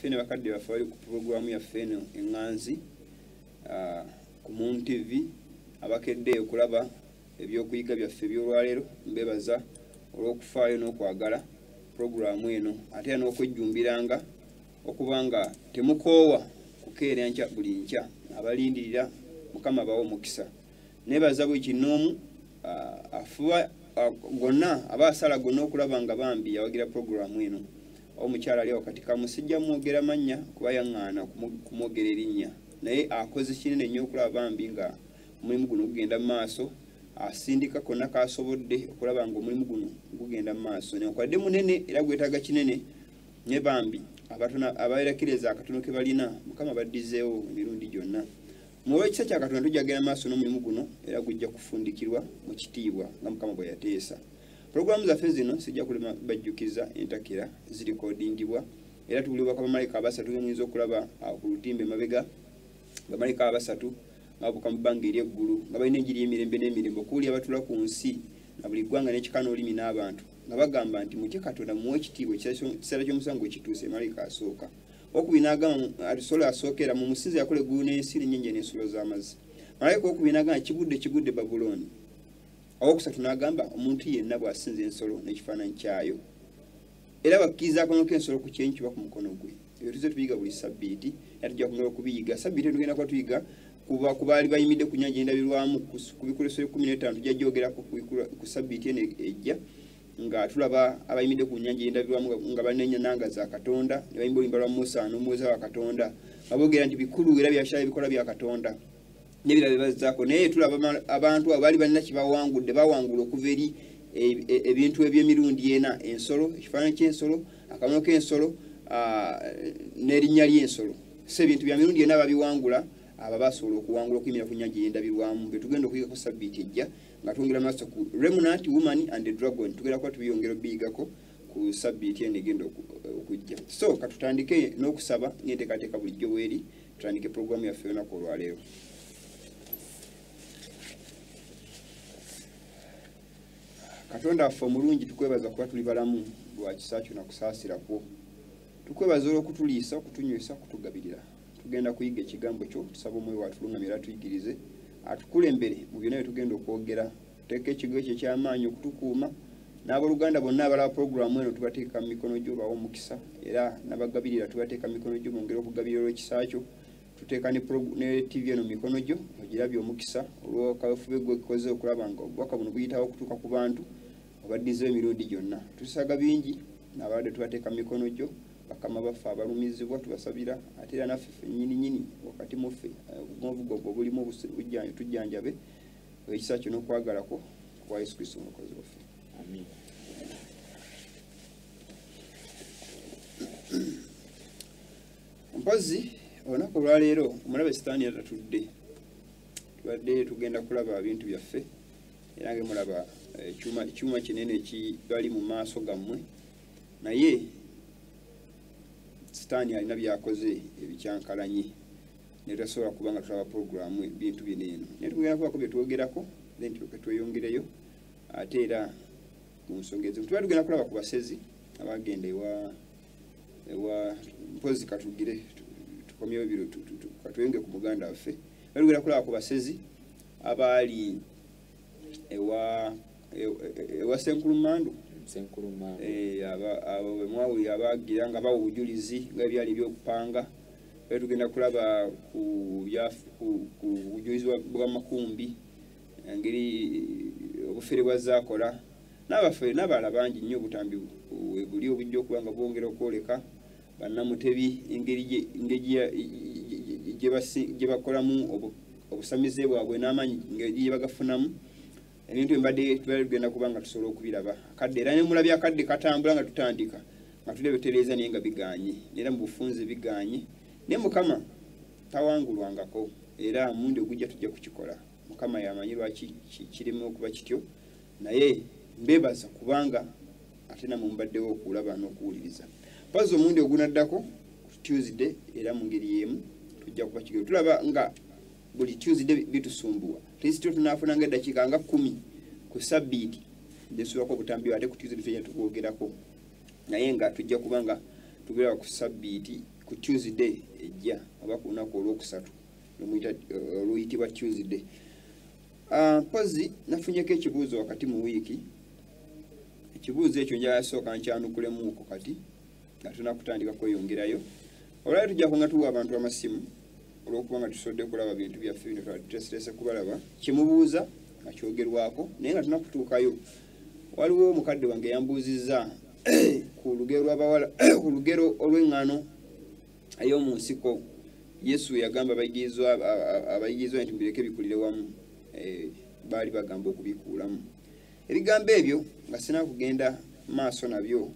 baffe ne bakadde baffe bali ku pulogulaamu yaffe eno eŋŋanzi ku Moon TV, abakedde okulaba ebyokuyiga byaffe eby'olwaleero, mbebaza olw'okufaayo n'okwagala pulogulaamu eno, ate era n'okwejjumbiranga okuba nga temukoowa kukeera nkya buli nkya. Abalindirira Mukama abawe omukisa. Nebaza buli kinoomu afuba gonna aba asala gonna okulaba nga bambi yawagira pulogulaamu eno. Omukyala ali wakati kamusijja mwogera mannya kuba yaŋŋaana kumwogera erinnya, naye akoze kinene nnyo okulaba bambi nga omulimu guno gugenda mu maaso, asindika konna k'asobodde okulaba nga omulimu guno gugenda mu maaso. Newankubadde munene era gwetaaga kinene, ne bambi abawerekereza akatono ke balina Mukama baddizeewo emirundi gyonna. Mu ekisa kya Katonda tujja kugenda maaso n'omulimu guno era gujja kufundikirwa mu kitiibwa nga Mukama bwe yateesa. Pulogulaamu zaffe zino sijja kulema bajjukiza entakera zirikodingibwa, era tuwulibwa kwa bamalayika abasatu be muyinza okulaba ku lutimbe emabega. Bamalayika abasatu nga babuuka mu bbanga ery'eggulu nga balina enjiri y'emirembe n'emirembe okuwulira abatula ku nsi na buli ggwanga n'ekika n'olulimi n'abantu, nga bagamba nti mutye Katonda, mumuwe ekitiibwa, ekiseera ky'omusango kituuse. Malayika asooka okubiri n'agamba alisolo asookera mu musinzi yakola eggulu n'ensi n'ennyanja n'ensulo z'amazzi. Malayika okubiri n'agamba kigudde, kigudde Babulooni. Owokusatu n'agamba omuntu yenna bw'asinza ensolo n'ekifaananyi kyayo, era bakkiriza akabonero k'ensolo ku kyenyi kiba ku mukono gwe. Ebyo tuzze tubiyiga buli sabbiiti, era tujja kwongera okubiyiga. Sabbiiti eno tugenda kuba tuyiga ku baali bayimiridde ku nnyanja endabirwamu ku bikuleso 15, tujja gyogerako ku sabbiiti eno ejja, nga tulaba abayimiridde ku nnyanja endabirwamu nga balina ennanga za Katonda, ne bayimba oluyimba lwa Musa n'omuweereza wa Katonda, nga boogera nti bikulu era byashayo ebikolwa bya Katonda n'ebirala bye bazzaako. Naye tulaba abantu abo baali balina kye bawangudde, bawangula okuva eri ebintu eby'emirundi ena: ensolo, ekifaananyi ky'ensolo, akabonero k'ensolo, n'erinnya ly'ensolo. So ebintu bya mirundi ena babiwangula, abo basobola okuwangula okuyimirira ku nnyanja ey'endabirwamu. Bye tugenda okuyigako sabbiiti ejja nga twongera maaso ku Remnant, Woman and the Dragon. Tugenda kuba tubiyongera okubiyigako ku sabbiiti eno egenda okujja. So katutandike n'okusaba ng'enteekateeka bulijjo bw'eri, tutandike pulogulaamu yaffe olunaku olwaleero. Katonda waffe omulungi, tukwebaza kuba tuli balamu lwa kisa kyo na kusaasira kwo. Tukwebaza olw'okutuliisa, okutunywesa, okutugabirira. Tugenda kuyiga ekigambo kyo, tusaba Omwoyo atuluŋŋamye era atuyigirize, atukulembere mu byonna bye tugenda okwogera. Tuteeke ekigo ekyo eky'amaanyi okutukuuma, n'abooluganda bonna abalaba pulogulaamu eno tubateeka mu mikono gyo, bawe omukisa, era n'abagabirira tubateeka mu mikono gyo, bongere okugabirira olw'ekisa kyo. Tuteeka ne TV eno mu mikono gyo, ogirabye omukisa olw'akaweefube gwe koze okulaba nga obubaka buno buyitawo okutuuka ku bantu, obaddizeewo emirundi gyonna. Tusaga bingi, n'abalwadde tubateeka mu mikono gyo, bakama baffe abalumizibwa tubasabira, ate era naffe ffennyini nnyini wakati mu ffe obugonvu bwo obulimu tujjanjabe ekisa kyo n'okwagala kwo kwa Yesu Kristo Omulokozi waffe. Amiina. Mpozzi olunaku olwaleero omulabe Sitaani yatatudde, tubadde tugenda kulaba bintu byaffe, era nga mulaba ekyuma kinene kibali mu maaso gammwe, naye Sitaani alina by'akoze ebikyankalanye ne tutasobola kuba nga tulaba pulogulaamu ebintu bino eno. Naye tugenda kubaako bye twogerako, then tulyoke tweyongereyo. Ate era mu nsonga ezimu tuba tugenda kulaba ku basezi abagenda ewa mpozi katugire tukomyewo biro, katweyonge ku muganda waffe. Tuba tugenda kulaba ku basezi abaali ewa Ssenkulumandu. Ssenkulumandu. Abo be mwawulira abagira nga bawa obujulizi nga ebyali ebyokupanga. Era tugenda kulaba ku bujulizi bwa Makumbi, engeri obufere bw'azaakola, n'abafere n'abalala bangi nnyo. Obutambi we buli obujja okuba nga bwongera okwoleka bannamutebi engeri gye bakolamu obusamize bwabwe n'amaanyi engeri gye bagafunamu. Ebintu ebibadde tubadde tugenda kuba nga tusobola okubiraba. Akadde era ne mulabye akadde katambula nga tutandika nga tulebetereza, naye nga bigaanye, era mu bufunze bigaanye. Naye Mukama tawangulwangako, era omundi ogujja tujja kukikola. Mukama yamanyi lwaki kirimu okuba kityo, naye mbeebaza kubanga ate nammwe mubaddewo okulaba n'okuwuliriza. Mpozzi omundi ogunaddako Tuesday, era mu ngeri y'emu tujja kuba kigero. Tulaba nga buli Tuesday bitusumbuwa, tulisityo tunaafunanga eddakiika nga 10 ku sabbiiti nesulako obutambi, ate ku Tuesday tujja tukwogerako, naye nga tujja kuba nga tugera ku sabbiiti ku Tuesday ejja oba ku lunaku olwokusatu oluyitibwa Tuesday. Mpozi nafunyeko ekibuuzo wakati mu wiiki. Ekibuuzo ekyo njagala sooka nkyanukulemuuko kati nga tunakutandika kweyongerayo. Olwaleero tujja kunga tuwa abantu amasimu olw'okuba nga tusobodde kulaba bintu byaffe bino tuteeseteese kubalaba kimubuuza nga kyogerwako, naye nga tunakutuukayo waliwo omukadde wange yambuuzizza ku lugero lw'abawala, ku lugero olw'eŋŋano ey'omu nsiko. Yesu yagamba abayigirizwa nti mubireke bikulire wamu, baali bagamba okubikuulamu. Ebigambo ebyo nga sina kugenda maaso nabyo,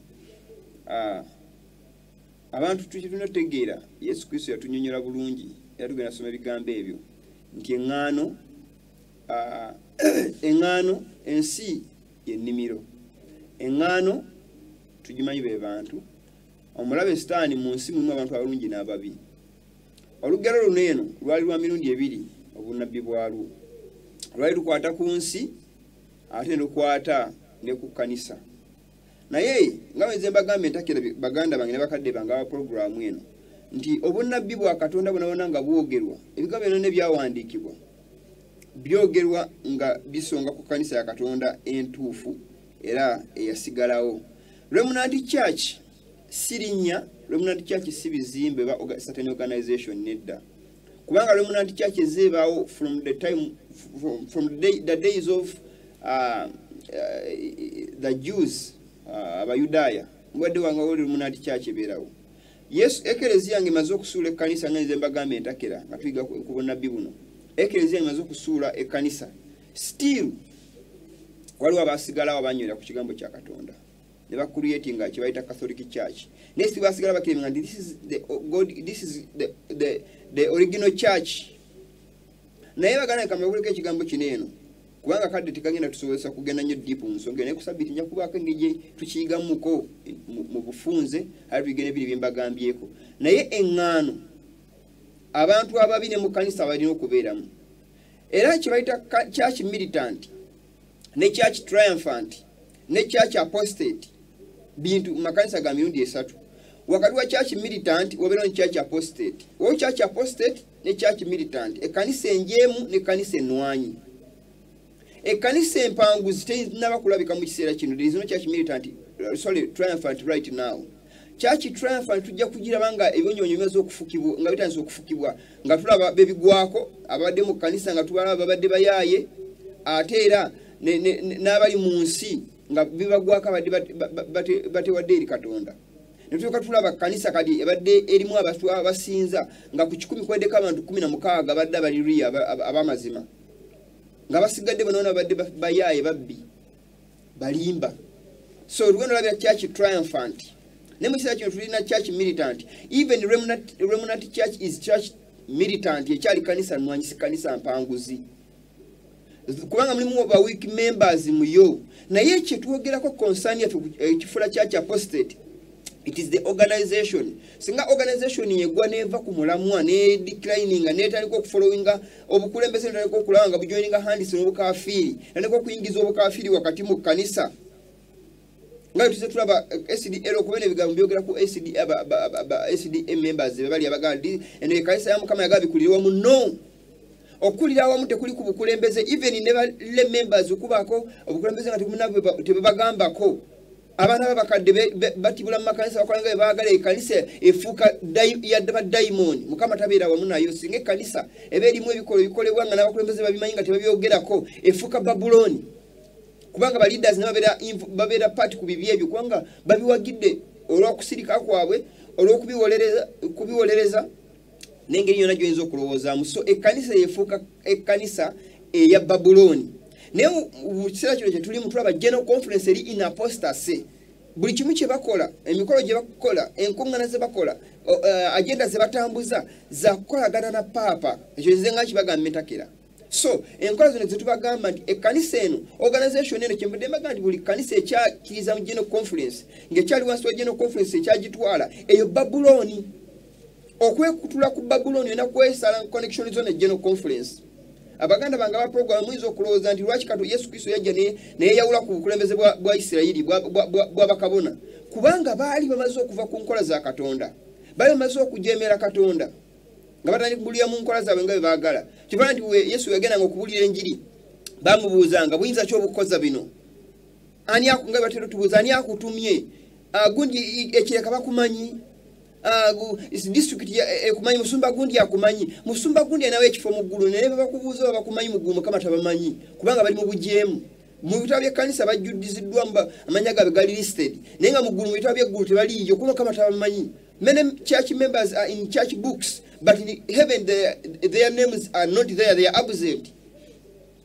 abantu tulina otegeera Yesu Kristo yatunyonyola bulungi, era tugenda soma ebigambo ebyo nti eŋŋaano ensi y'ennimiro, eŋŋaano tugimanyi be bantu, omulabe Sitaani mu nsi mulimu abantu abalungi n'ababi. Olugero luno eno lwali lwa mirundi ebiri obunnabbi bwalwo, lwali lukwata ku nsi ate ne lukwata ne ku kkanisa. Naye nga bwe nze mbagambye entakera baganda bange ne bakadde bange aba pulogulaamu eno nti obunnabbi bwa Katonda bwona bwona nga bwogerwa, ebigambo byonna ebyawandiikibwa byogerwa nga bisonga ku kkanisa ya Katonda entuufu era eyasigalawo. Remnant Church si linnya, Remnant Church si bizimbe oba certain organization nedda, kubanga Remnant Church ezeebaawo from the time, from the days of the Jews, Abayudaaya, mubadde wange wali Remnant Church ebeerawo. Yesu ekereziya yange emaze okusuula ekkanisa, nga nze mbagambye entakera nga tuyiga ku bunnabbi buno, ekereziya emaze okusuula ekkanisa, still waliwo abaasigalawo abanywera ku kigambo kya Katonda ne bacreatinga kye bayita Catholic Church, naye si basigala bakirema nti this is the God, this is the original church. Naye baganda kambabuuleko ekigambo kino eno, kubanga kadde tekagenda tusobozesa kugenda nnyo deep mu nsonga, naye ku sabbiiti nja kubaako engeri gye tukiyigamuko mu bufunze, ate tuyige n'ebiri bye mbagambyeko. Naye eŋŋaano abantu ababi ne mu kkanisa balina okubeeramu, era kye bayita church militant ne church triumphant ne church apostate bintu mu makanisa ga mirundi esatu. Wakati wa church militant wabeerawo ne church apostate, wawo church apostate ne church militant, ekkanisa enjeemu n'ekkanisa ennwanyi. Ekkanisa empanguzi tennaba kulabika mu kiseera kino. There is no church militant, sorry, triumphant right now. Church triumphant tujja kugiraba nga ebyonyonyo bimaze okufukibwa, nga bitandise okufukibwa, nga tulaba bebigwako abadde mu kkanisa, nga tubalaba babadde bayaaye, ate era n'abali mu nsi nga bibagwako abadde batewadde eri Katonda. Ne tulyoka tulaba kkanisa kati ebadde erimu abantu abasinza nga ku 100 kubaddeko abantu 16 abadde abali ria ab'amazima, nga basigadde bonna babadde bayaaye, babbi, balimba. So olugendo olabira church triumphant, ne mu kiseera kino tulina church militant. Even Remnant Church is church militant, ekyali kanisa nnwanyi, si kanisa mpanguzi, kubanga mulimu ba weak members muyo. Naye kye twogerako concern yaffe ekifula church apostate, it is the organization. Singa organization yegwa neva ku mulamwa ne declining netandika okufollowinga obukulembeze, netandika okulaba nga bujoininga hands n'obukafiiri, netandika okuyingiza obukafiiri wakati mu kkanisa, nga tuze tulaba SDL okuba n'ebigambo byogera ku SDA, SDA members be bali abagamba nti eno ekkanisa ya Mukama yagaba bikulire wamu. No, okukulira awamu tekuli ku bukulembeze, even ne ba members okubaako obukulembeze nga tebubagambako. Abaana b'abakadde batibula mu makanisa, bakola nga bwe baagala, ekkanisa efuuka ya badayimooni, Mukama tabeera wamu nayo. Singa ekkanisa eba erimu ebikolwa ebikolebwa nga n'abakulembeze babimanyi nga tebabyogerako, efuuka Babulooni, kubanga ba leaders nabo babeera part ku bibi ebyo, kubanga babiwagidde olw'okusirika kwabwe, olw'okubiwolereza n'engeri yonna gy'oyinza okulowoozaamu. So ekkanisa yefuuka ekkanisa eya Babulooni. Naye mu kiseera kino kye tulimu tulaba General Conference eri in apostasy. Buli kimu kye bakola, emikolo gye bakola, enkuŋŋaana ze bakola, agenda ze batambuza za kukolagana na paapa. Ekyo nze nga nkibagamba entakera. So enkola zino zetubagamba nti ekkanisa eno, organization eno, kyembadde mbagamba nti buli kkanisa ekyakkiriza mu General Conference, ng'ekyali wansi wa General Conference ekyagitwala, eyo Babulooni. Okwekutula ku Babulooni olina kwesala connection zo ne General Conference. Abaganda bange aba program, muyinza okulowooza nti lwaki kato Yesu Kristo yajja neyeyawula ku bukulembeze bwa Isirayiri bw'abakabona, kubanga baali bamaze okuva ku nkola za Katonda, Bali bamaze okujeemera Katonda nga batandika kubulira mu nkola zaabwe nga bwe baagala. Kifaananyi nti Yesu yagendanga okubuulira enjiri, bamubuuzanga buyinza ki obukoza bino, ani nga batera otubuuza ani akutumye, gundi ekireka bakumanyi, disitulikiti ekumanyi, musumba gundi akumanyi, musumba gundi alinawo ekifo mu ggulu, naye babakubuuza oba bakumanyi mu ggulu, Mukama tabamanyi kubanga bali mu bujeemu. Mu bitabo by'ekkanisa bajjudiziddwa, amannya gaabwe gali listed, naye nga mu ggulu mu bitabo by'eggulu tebaliiyo kuba Mukama tabamanyi. Many church members are in church books, but in heaven their names are not there, they are absent.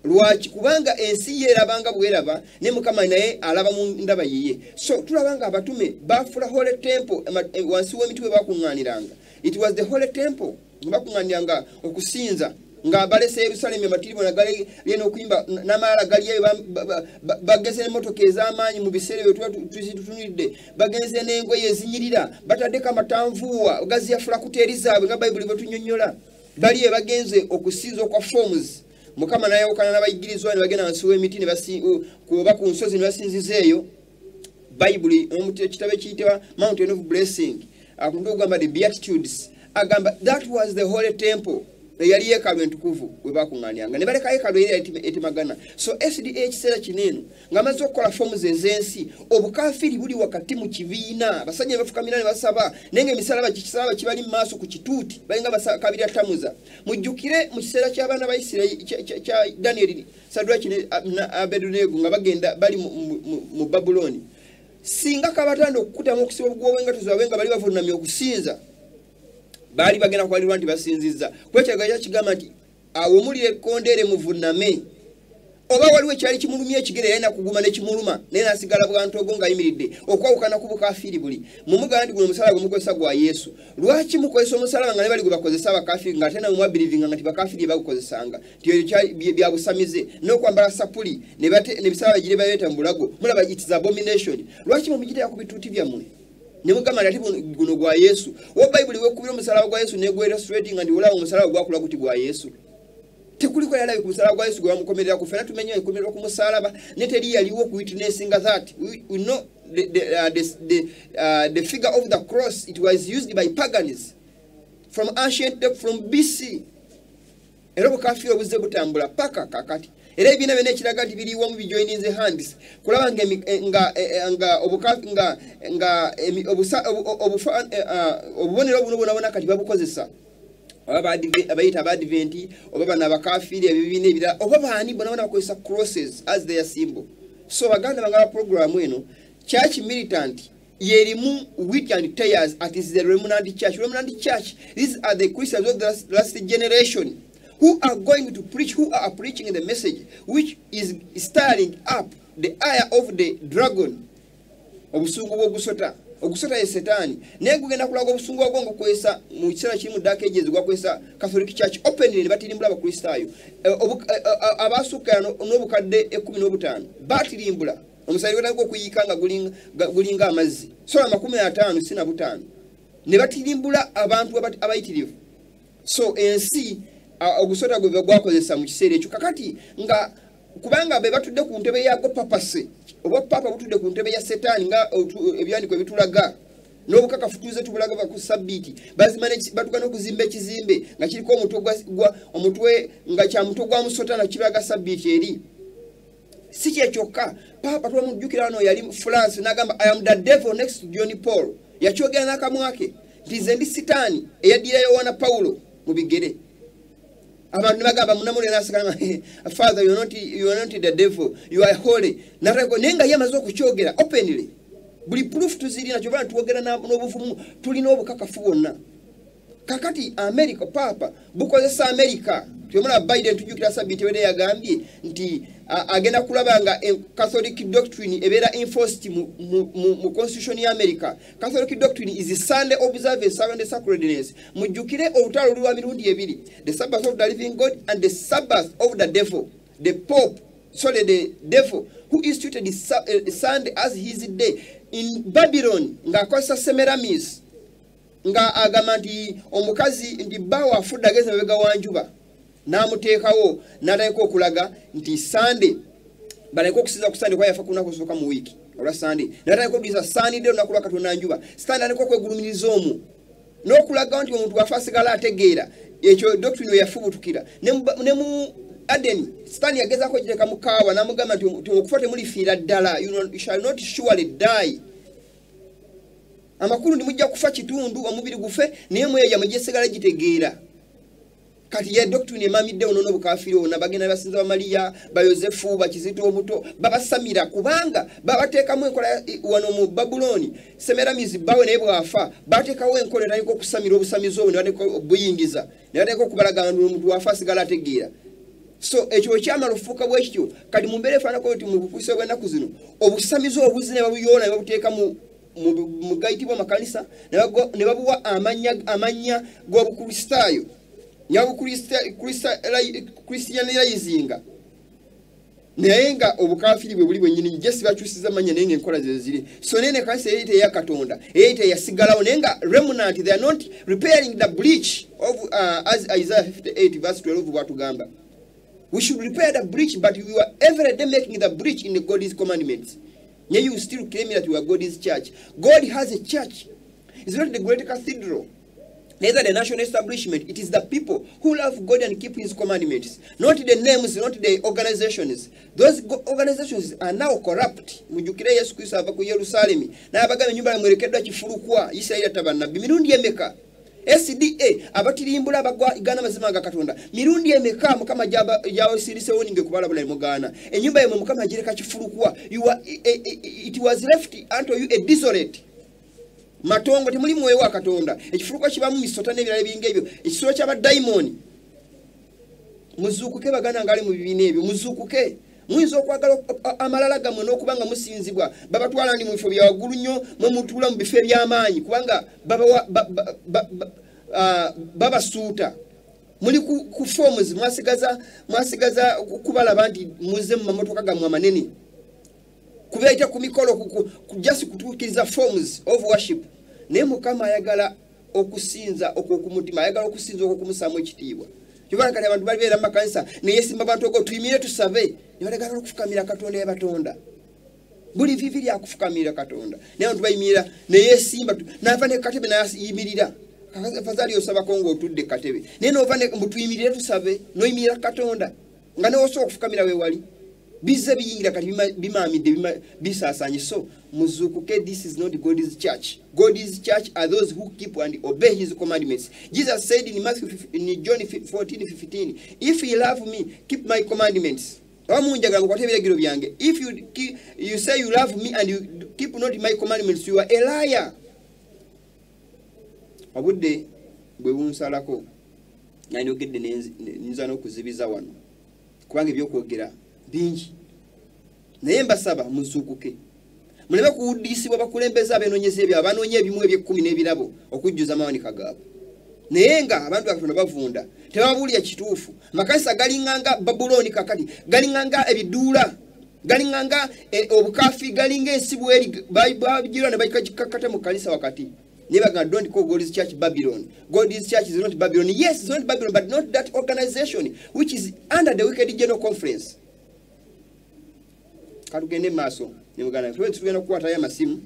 Lwaki? Kubanga ensi yeerabanga bweraba, ne Mukama naye alaba mu ndaba yiye. So tulaba nga abatume baafula holy temple wansi w'emiti we bakuŋŋaaniranga. It was the holy temple bakuŋŋaaniranga okusinza, nga balese Yerusalemi amatiribona galiyo n'okuyimba n'amalala galiyo, bageze n'emmotoka ez'amaanyi mu biseera ebyo tuba tuzitunulidde, bagenze n'engoye ezinyirira, bataddeko amatanvuuwa gaziyafula kuteeri zaabwe nga Bayibuli bwe tunyonnyola. Bali bagenze okusinza okwa forms. Mukama n'ayawukana n'abayigirizwa ne bagenda wansi w'emiti oba ku nsozi ne basinziza eyo. Bayibuli ekitabo ekiyitibwa Mountain of Blessing akumutwe ogamba the Beatitudes agamba that was the holy temple, eyali yeekaalu entukuvu we bakuŋŋaaniranga, ne baleka yeekaalu eri etemagana. So SDA ekiseera kino eno ng'amaze okukola forms ez'ensi, obukafiiri buli wakati mu kibiina, abasajja ne bafukamira ne basaba, naye ng'emisalaba kisalaba kibali mu maaso ku kituuti, balinga basakabira tamuza. Mujjukire mu kiseera ky'abaana ba Isirayiri kya Danieri, Sadraki ne Abedunego nga bagenda bali mu Babulooni, singa kabatanda okukutamu okusiba obuguwa bw'engatto zaabwe nga bali bavunamye okusinza, baali bagenda kubalirwa nti basinzizza. Kwekyaga kigamba nti awo omulira ekkondeere muvuname, oba waliwo ekyali kimulumya ekigere yalina kuguma nekimuluma, naye nasigala bwantogo ng'ayimiridde okwawukana ku bukafiiri buli. Mumugamba nti guno omusalaba gwe mukozesa gwa Yesu. Lwaki mukozesa omusalaba nga ne bali gwe bakozesa abakafiiri, ng'ate namwe mwabirivinga nga nti bakafiiri bagukozesanga, nti ebyo byabusamize n'okwambala sapuli nebisalaba gire baleeta mu bulago, mulaba it's abomination. Lwaki mumugiteeka ku bituuti byammwe nemugamba nti ate guno gwa Yesu? Wo Bayibuli wekubira omusalaba gwa Yesu negwerastratinga nti olaba omusalaba gwakula guti gwa Yesu, tekuliko yalabi ku musalaba gwa Yesu gwe bamukomerera ku. Ffenna tumenye enkomerera ku musalaba, ne teri yaliwo okuwitnessinga that. We know the figure of the cross, it was used by pagans from ancient, from BC. Era obukafiiri obuzze butambula paka kakati, era ebibiina byonna ekiraga nti biriwamu bijoininze hands kulaba nga obubonero buno bwonabwona kati babukozesa, oba abayita abadventi oba bano abakafiiri ebibiina ebirala oba baani, bonabona bakozesa crosses as their symbol. So baganda bange ba programu eno, church militant yerimu wheat and tares at is the remnant church. Remnant church, these are the Christians of the last generation who are going to preach, who are preaching the message which is stirring up the ire of the dragon, obusungu bw'ogusota. Ogusota ye Setaani, naye gugenda kulaga obusungu bwagwo nga gukozesa mu kiseera kiri mu Dark Ages, gwakozesa Catholic Church openly ne batirimbula Abakristaayo abasukka n'obukadde 15 batirimbula omusaayi gwetandika okuyiika nga gulinga amazzi sola 55 ne batirimbula abantu abayitirivu. So ensi ogusota gwe gwakozesa mu kiseera ekyo kakati nga kubanga be batudde ku ntebe yago papase, oba papa butudde ku ntebe ya Setaani nga ebyandiiko ebitulaga n'obukakafu tuze tubulaga ku sabbiiti bazima batuka n'okuzimba ekizimbe nga kiriko omutwe nga kya mutwe gwa musota na kiraga sabbiiti eri. Si kye kyokka, papa twamujjukira wano yali France n'agamba I am the devil next to John Paul. Yakyogera n'akamwa ke nti nze ndi Sitaani eyaddira Yowaana Pawulo mu bigere. Abantu ne bagamba munamule n'aseka nga father, you are not the devil, you are holy. Naye nga ye amaze okukyogera openly, buli proof tuzirina, kyova twogera n'obuvumu, tulina obukakafu bwonna. Kakati America, papa bukozesa America. Twemula Biden tujjukira sabbiiti ewedde yagambye nti agenda kulaba nga Catholic doctrine ebeera enforced mu constitution ya America. Catholic doctrine is Sunday observance, Sunday sacredness. Mujjukire olutalo luli lwa mirundi ebiri, the Sabbath of the living God and the Sabbath of the devil, the Pope, sorry, the devil who instituted the Sunday as his day in Babylon ng'akozesa Semiramis, nga agamba nti omukazi nti bbaawe afudde ageze mabega wa njuba, n'amuteekawo n'atandika okulaga nti Sunday baleke okusinza ku Sunday kuba yafa ku lunaku olusooka mu wiiki olwa Sunday, n'atandika okuddiza Sunday olunaku lwa Katonda njuba. Sitaani atandika okwegulumiriza omwo. N'okulaga nti omuntu wafa asigala ategeera, ekyo doctrine we yafubutukira. Ne mu Adeni, Sitaani yagezaako okugiteeka mu Kaawa n'amugamba nti okufa temulifiira ddala, you shall not surely die. Amakulu ndi mujja kufa kitundu, omubiri gufe, naye mwoyo gyammwe gyesigala gitegeera. Kati ye doctrine emamiddewo n'obukafiiri obwo, bagenda basinza ba Mariya, ba Yosefu, bakizito omuto, babasamira kubanga babateekamu enkola wano mu Babulooni. Semeramizi bbawe naye bw'afa bateekawo enkola etandika okusamira obusamizi obwo, ne bateeka obuyingiza, ne bateeka okubalaga nti omuntu bw'afa asigala ategeera. So ekyo ekyamala okufuuka bwe kityo, kati mu mbeera efaananako nti mu bukuusa bw'ennaku zino obusamizi obuzi ne babuyoola ne babuteeka mu gayitibwa makanisa, ne babuwa amannya g'obukristaayo, Christianizinga, naye nga obukaafiri bwe buli bwennyini, just bakyusiza amannya naye ng'enkola ze ziri. So naye n'ekkanisa eyali teya Katonda, eyali teyasigalawo, naye nga remnant, they are not repairing the breach of as Isaiah 58 verse 12 bw'atugamba. We should repair the breach, but we are every day making the breach in the God's commandments. Yet you still claim that you are God's church. God has a church. It's not the great cathedral, neither the national establishment. It is the people who love God and keep his commandments. Not the names, not the organizations. Those organizations are now corrupt. Mujjukire Yesu Kristo ava ku Yerusalemi n'abagamba ennyumba yammwe kifulukwa, Isirayiri atta bannabbi mirundi emeka? SDA abatirimbula abagaana amazima ga Katonda mirundi emeka Mukama gy'abasirisewo ninge kubalabula ne mugaana. Ennyumba yammwe Mukama agireka kifulukwa. It was left unto you a desolate matongo, temuli mwoyo wa Katonda. Ekifulukwa kibamu misota n'ebirala ebinga ebyo, ekisulo ky'abadayimooni. Muzuukuke baganda ngaali mu bibiina ebyo, muzuukuke. Muyinza okwagala amalala gammwe n'okuba nga musinzibwa, babatwala ndi mu bifo bya waggulu nnyo, mwe mutuula mu bifo eby'amaanyi, kubanga babasuuta. Muli ku forms, mwasigaza kubalaba nti muzze mu mamotoka gammwe amanene, kubayita ku mikolo, just kutuukiriza forms of worship. Naye Mukama ayagala okusinza okw'okumutima, ayagala okusinza okw'okumusaamu ekitiibwa. Kyova kati abantu balibeera mu makanisa neyesimba bantu ogo tuyimire tusabe, ne balagala okufukamira Katonda yabatonda. Buli vivi lyakufukamira Katonda, naye abantu bayimirira neyesimba, n'ava ne katebe n'ayimirira. Afadhali osabako ng'otudde katebe, naye n'ova mbu tuyimirire tusabe, n'oyimirira Katonda nga newosobola okufukamira weewali. Bizze biyingira kati bimamidde bisaasaanye. So muzuukuke, this is not God's church. God's church are those who keep and obey his commandments. Jesus said in Matthew, in John 14:15, if you love me, keep my commandments. Oba munjagala mukwate ebiragiro byange. If you say you love me and you keep not my commandments, you are a liar. Obudde bwe bunsalako, nandiyogedde nyinza n'okuzibiza wano, kubanga ebyokwogera bingi, naye mbasaba muzuukuke, muleme kuwuddisibwa bakulembeze abenoonyeza ebyo, abanoonya ebimu eby'ekkumi n'ebirabo okujjuza amawanika gaabwe, naye nga abantu ba Katonda bavunda, tebababuulira kituufu. Amakanisa galinganga Babulooni kakati, galinganga ebiduula, galinganga obukafi, galinga ensibu eri bagira ne bakikakata mu kanisa wakati. Naye bagamba, don't call God's church Babylon. God's church is not Babylon. Yes, it's not Babylon, but not that organization which is under the Wicked General Conference. Katugende maaso ne muganda waffe. Tugenda okukwatayo amasimu,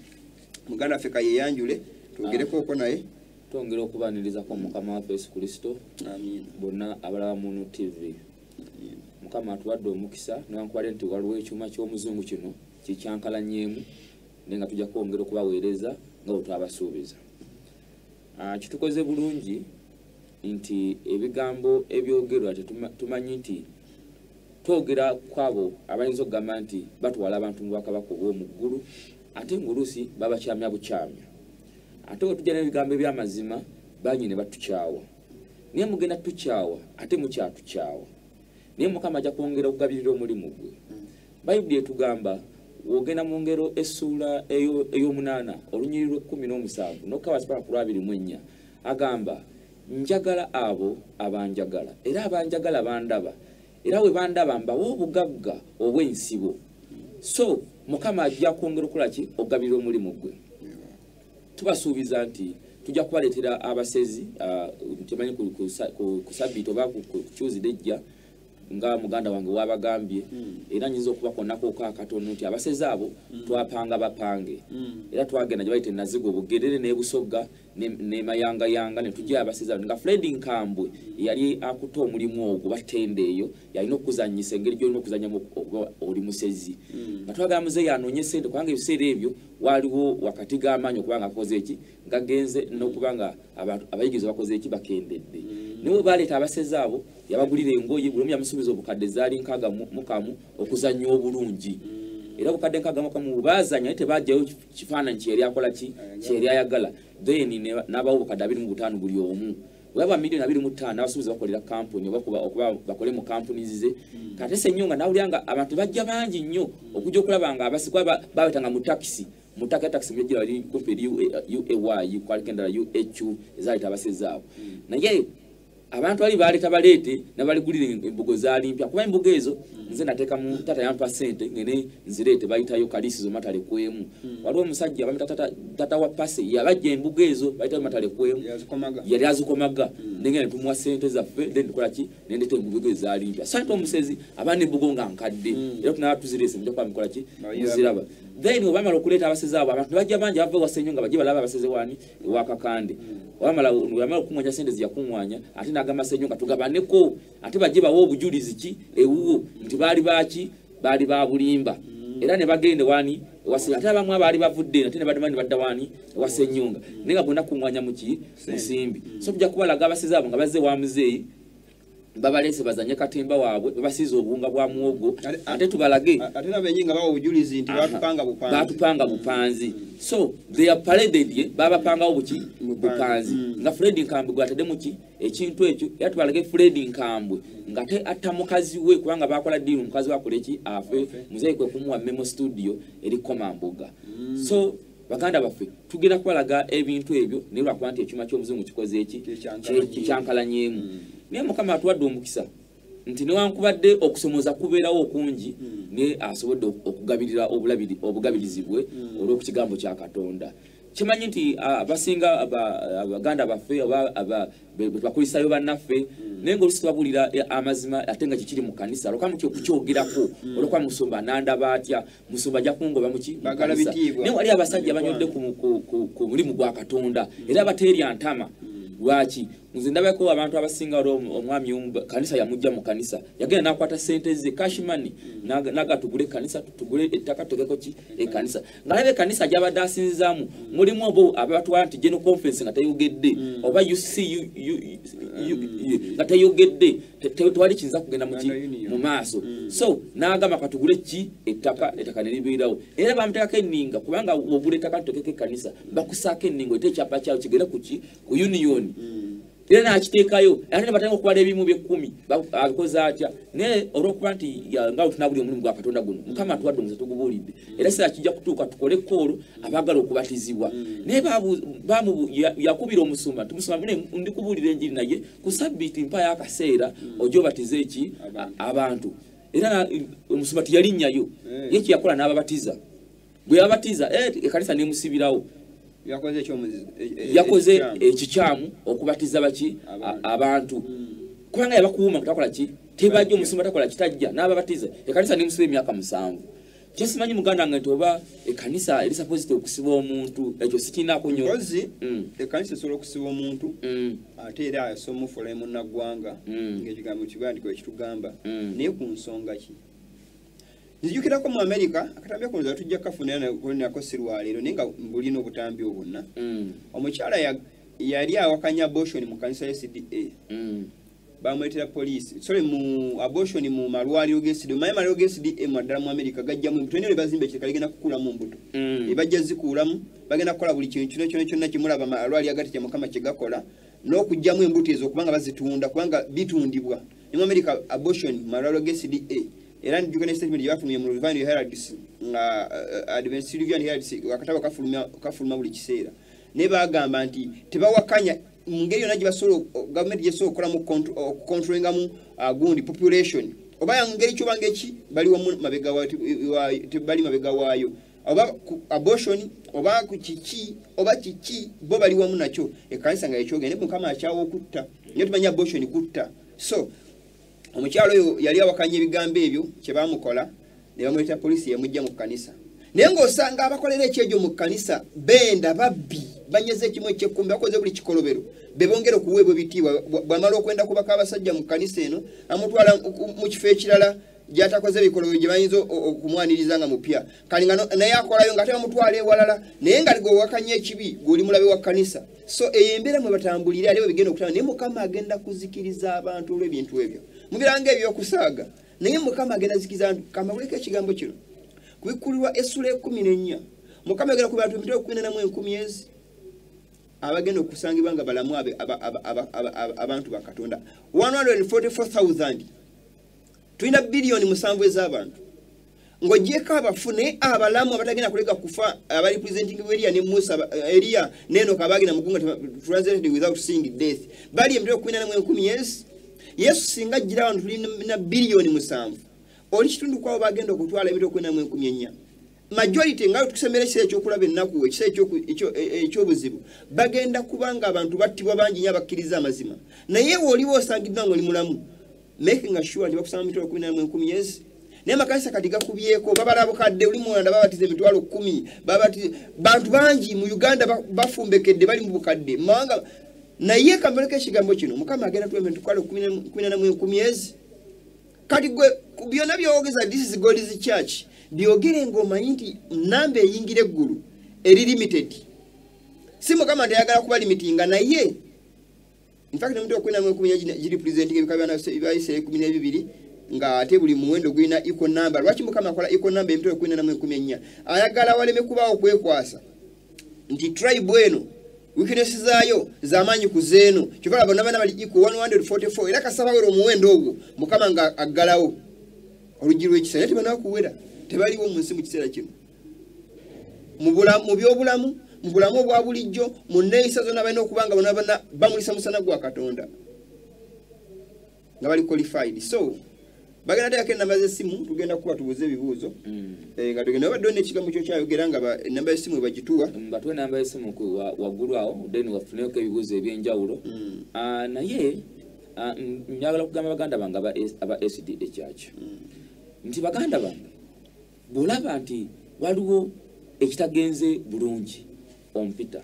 muganda waffe kayeyanjule twogerekooko naye. Twongera okubaanirizako Mukama waffe Yesu Kristo. Amiina. Bonna abalaba Munu TV, Mukama atuwadde omukisa newankubadde nti waliwo ekyuma ky'omuzungu kino kikyankalanyeemu, naye nga tujja kwongera okubaweereza nga bwe twabasuubiza. Kitukoze bulungi nti ebigambo ebyogerwa tumanyi nti twogera kwabo abayinza okugamba nti batwala abantu mu bwakabaka obw'omu ggulu, ate ng'oluusi babakyamya bukyamya, ate bwe tujja n'ebigambo eby'amazima bangi ne batukyawa. Naye mugenda tukyawa, ate mukyatukyawa, naye Mukama ajja kwongera okugabirira omulimu gwe. Bayibuli etugamba wogenda mu Ngero essuula ey'omunaana olunyiriri lw'e17 nokka wasipaka ku lw'24, agamba, njagala abo abanjagala, era abanjagala bandaba, era bwe bandaba mbawa obugagga obw'ensibo. So Mukama ajja kwongera okukola ki? Okugabirira omulimu gwe. Tubasuubiza nti tujja kubaleetera abasezi, temanyi ku sabbiiti oba ku Tuesday ejja, nga muganda wange wabagambye. Era nyinza okubakonako akatono nti abasezi abo twapanga bapange, era twagenda gye bayita enazigo, Bugerere n'Ebusogga. ne mayangayanga ne tujja abaseza nga Fred Nkambwe yali akuta omulimu ogwo batende eyo yalina okuzannyisa engeri gy'olina okuzannyamu okuba oli musezi. Nga twagala muzeeyi anoonye ssente kubanga ebiseera ebyo waliwo wakati g'amaanyi okubanga akoze eki gagenze n'okubanga abantu abayigiriza bakoze eki bakendedde. Naye bwe baleeta abasezi abo yabagulira engoye buli omu yamusuubiza obukadde zaali 65 okuzannya obulungi. Era obukadde 65 baazannya naye tebajjayo kifaananyi kye yali akola ki kye yali ayagala. Then n'abawa obukadde 25 buli omu. Bw'aba miliyoni 25 n'abasuubiza bakolera kampuni oba okuba bakole mu kampuni ze. Kati Ssenyonga n'awulira nga abantu bajja bangi nnyo okujja okulaba nga abasikwa babayitanga mu takisi. Mutaka taxi mujira bali kumpi eri UAY kwaliko endala UHU ezaleeta abasezi abo. Naye abantu bali baleeta baleete n'abaligulira embugo zaali mpya kuba embugo ezo nze nateekamu tata yampa ssente ngene nzireete bayitayo kalisizo matale kwemu. Waliwo omusajja bamuyita tata wa pase yabajja embugo ezo bayitayo matale kwemu yali azikomaga nengenda ne tumuwa ssente zaffe then tukola ki ne ndeeta embugo ezo zaali mpya. So ate omusezi abaana embugo nga nkadde era tunaba tuzireese mujja kuba mukola ki muziraba. Then obamala okuleeta abasezi abo abantu bajja bangi bava ewa Ssenyonga bajje balaba abasezi wani ewa Kakande. Wamala okuŋŋaanya ssente ze yakuŋŋaanya ate n'agamba Ssenyonga tugabaneko ate bajje bawe obujulizi ki ewuwo nti baali baaki baali ba bulimba. Era ne bagenda wani ewa Ssenyonga ate abamu abaali bavudde ate ne badda ne badda wani ewa Ssenyonga naye nga bonna kuŋŋaanya mu ki musimbi. So tujja kubalaga abasezi abo nga bazze wa muzeeyi babaleese bazanye katemba waabwe babasiize obuwunga bwa muwogo ate tubalage ate nabenyi nga bawa obujulizi nti batupanga bupanzi batupanga bupanzi. So they are paraded babapangawo buki bupanzi nga Fred Nkambwe gwataddemu ki ekintu ekyo era tubalage Fred Nkambwe nga te atta mukazi we kubanga bakola ddiiru mukazi we akola ki afe muzeeyi kwe kumuwa memo studio eri Komamboga. So baganda baffe tugenda kubalaga ebintu ebyo naye lwakuba nti ekyuma ky'omuzungu kikoze eki kikyankalanyeemu. Naye Mukama atuwadde omukisa nti newankubadde okusomooza kubeerawo okungi naye asobodde okugabirira obugabirizi bwe olw'okukigambo kya Katonda. Kimanyi nti abasinga abaganda baffe oba bakristayo bannaffe naye ng'oluusi tubabuulira amazima ate nga kikiri mu kkanisa olwokuba mutya okukyogerako olwokuba musumba nandaba atya musumba ajja kungoba mu ki mu kkanisa. Naye wali abasajja banywedde ku mulimu gwa Katonda era abateerya ntama. Lwaki nze ndabako abantu abasinga waliwo omwami omu kanisa yamujja mu kanisa yagenda n'akwata ssente ze cash money naga tugule kanisa tugule ettaka tutegeko ki ekkanisa ng'alaba ekkanisa gy'abadde asinzizaamu mulimu obo abatwala nti general conference nga teyogedde oba UC nga teyogedde tewali kiyinza kugenda muki mu maaso. So n'agamba katugule ki ettaka ettaka ne libeerawo era bamuteekako enninga kubanga ogula ettaka tutegeko ekkanisa bakusaako enninga ete ekyapa kyawo kigende ku ki ku union. Era n'akiteekayo ate ne batandika okubala ebimu by'ekkumi abikoze atya naye olw'okuba nti nga bwe tunaabulira omulimu gwa Katonda guno Mukama atuwadde omukisa tugubuulidde era ekiseera kijja kutuuka tukole koolo abaagala okubatizibwa. Naye yakubira omusumba nti musumba mune ndikubuulira enjiri naye ku sabbiiti mpayo akaseera ojje obatize eki abantu. Era omusumba teyalinnyayo ye kye yakola n'ababatiza bwe yababatiza ekkanisa n'emusibirawo. Yakoze ekikyamu okubatiza baki abantu kubanga yabakuuma takola ki tebajja omusumba takola kitajja n'ababatiza ekkanisa n'emusiba emyaka 7. Kyesimanyi muganda wange nti oba ekkanisa eri supposed okusiba omuntu ekyo sikinaako nnyo. Mpozi ekkanisa esobola okusiba omuntu ate era asobola omufuula munnaggwanga ng'ekigambo kiwandiko ekitugamba naye ku nsonga ki. Nzijukirako mu Amerika akatambi ako nze tujja kukafuna nako si lwaleero naye nga mbulina obutambi obwonna. Omukyala yali awakanya abortion mu kanisa ya SDA. Bamuleetera poliisi sorry mu abortion mu malwaliro ga SDA. Omanyi amalwaliro ga SDA naddala mu Amerika gajjamu embuto naye bazimba ekireka ligenda kukulamu mbuto. Ebajja zikuulamu bagenda kukola buli kintu kyonna kyonna kyonna kimulaba amalwaliro agati kya Mukama kye gakola n'okuggyamu embuto ezo kubanga bazitunda kubanga bitundibwa. Ne mu Amerika abortion mu malwaliro ga SDA era njuka ne statement yafulumye mu Review Herald nga Adventist Review Herald akatabo kafuluma buli kiseera ne bagamba nti tebawakanya mu ngeri yonna gye basobola gavumenti gyesobola okukolamu okucontrolingamu gundi population oba ngeri kyoba ngeki bali wamu mabega bali mabega waayo oba abortion oba ku kiki oba kiki bo bali wamu nakyo ekkanisa nga ekyogenda ne Mukama akyawa okutta naye tumanyi abortion kutta. So omukyalo oyo yali awakanya ebigambo ebyo kye baamukola ne bamuleeta poliisi yamujja mu kkanisa naye ng'osanga abakolera ekyejo mu kkanisa benda babbi. Banyeze ekimu eky'ekkumi, bakoze buli kikolobero, be bongera okuweebwa ebitiibwa. Bw'amala okwenda kubaka abasajja mu kkanisa eno, amutwala mu kifo ekirala gy'atakoze ebikolobero gye bayinza okumwaniriza nga mupya. Kale nga naye akolayo nga ate bamutwala ewalala, naye nga gwe owakanya ekibi, gw'oli mulabe wa kkanisa. So eyo embeera mwe batambulira, ate bwe bigenda okutambula. Naye Mukama agenda kuzikiriza abantu olw'ebintu ebyo. Mubiranga eby'okusaaga, naye Mukama agenda kuzikiriza abantu. Kamabuleko ekigambo kino kubikkulirwa essula 14. Mukama agenda ku bantu emitwalo kumi n'ena mu enkumi ezi abagenda okusangibwa nga balamu abantu ba Katonda. 144,000. Tulina biliyoni 7 ez'abantu. Ng'oggyeko abafu, naye abalamu abatagenda kulega kufa, abali presenting Eliya ne Musa, Eliya ne Enoka abagenda mu ggwanga translated without seeing death. Bali emitwalo kumi n'ena mu enkumi ezi. Yesu singa ajjira wano tulina biliyoni 7. Oli kitundu kwabo bagenda okutwala emitwalo kumi n'ena mu enkumi ennya. Majority nga tusemera ekiseera ekyokulaba ennaku, ekiseera ekyobuzibu, bagenda kubanga abantu battibwa bangi nnyo abakkiriza amazima. Naye w'oliba osangiddwa ng'oli mulamu, making sure nti bakusanga emitwalo kumi n'ena mu enkumi ezi. Naye amakanisa kati gakubyeko, babala bukadde, oli mu Rwanda babatiza emitwalo 10, bantu bangi mu Uganda bafumbekedde, bali mu bukadde mawanga. Naye kambaleko ekigambo kino, Mukama agenda tuwa emitwalo kumi n'ena mu enkumi ezi. Kati gwe byonna by'owogeza, this is God's church, byogere ng'omanyi nti namba eyingira eggulu eri limited. Si Mukama nti ayagala kuba limitinga, naye in fact emitwalo kumi n'ena mu enkumi giri presenting ebika bya Isirayiri 12, ng'ate buli muwendo gulina equal number. Lwaki Mukama akola equal number emitwalo kumi n'ena mu enkumi ennya? Ayagala waleme kubaawo kwekwasa nti tribe eno weakness zaayo z'amaanyi ku zeeno. Kyova olaba bonna bana bali equal 144, era kasaba wera omuwendo ogwo Mukama nga aggalawo oluggi lw'ekisa. Naye tebanakuwera, tebaliwo mu nsi mu kiseera kino. Mu byobulamu, mu bulamu obwa bulijjo, mu nneeyisa zonna balina okuba nga bonna bana bamulisa musana gwa Katonda nga bali qualified. So bagenda teekako ennamba z'essimu, tugenda kuba tubuuze ebibuuzo. Nga tugenda babaddewo n'ekigambo kyokyayogera nga ennamba y'essimu we bagituwa. Batuwe ennamba y'essimu waggulu awo, then wafuneko ebibuuzo eby'enjawulo. Naye njagala okugamba baganda bange aba SDA Church nti baganda bange, bw'olaba nti waliwo ekitagenze bulungi ompita,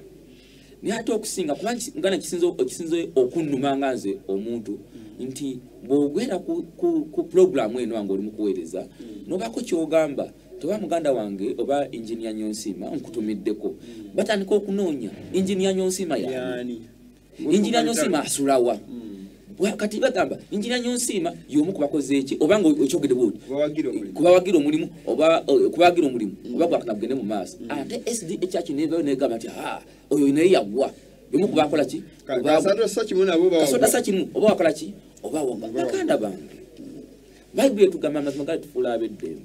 naye ate okusinga kuba nga ekisinze okunnuma nga nze omuntu nti bw'ogwera ku pulogulaamu eno nga oli mu kuweereza, n'obaako ky'ogamba toba muganda wange oba Engineer Nyonsiima nkutumiddeko, batandika okunoonya Engineer Nyonsiima yaani, Engineer Nyonsiima asulawa. Kati bagamba Engineer Nyonsiima y'omu ku bakoze eki, oba nga okyogedde bw'oti, kubawagira omulimu oba kubawagira omulimu oba gwakana gugende mu maaso. Ate SDA Church nevayo negamba nti oyo naye yagwa, y'omu ku bakola ki? Kasota kimu oba wakola ki? Oba wagwa. Baganda bange, Bayibuli etugamba amazima gali tufuula ab'eddembe.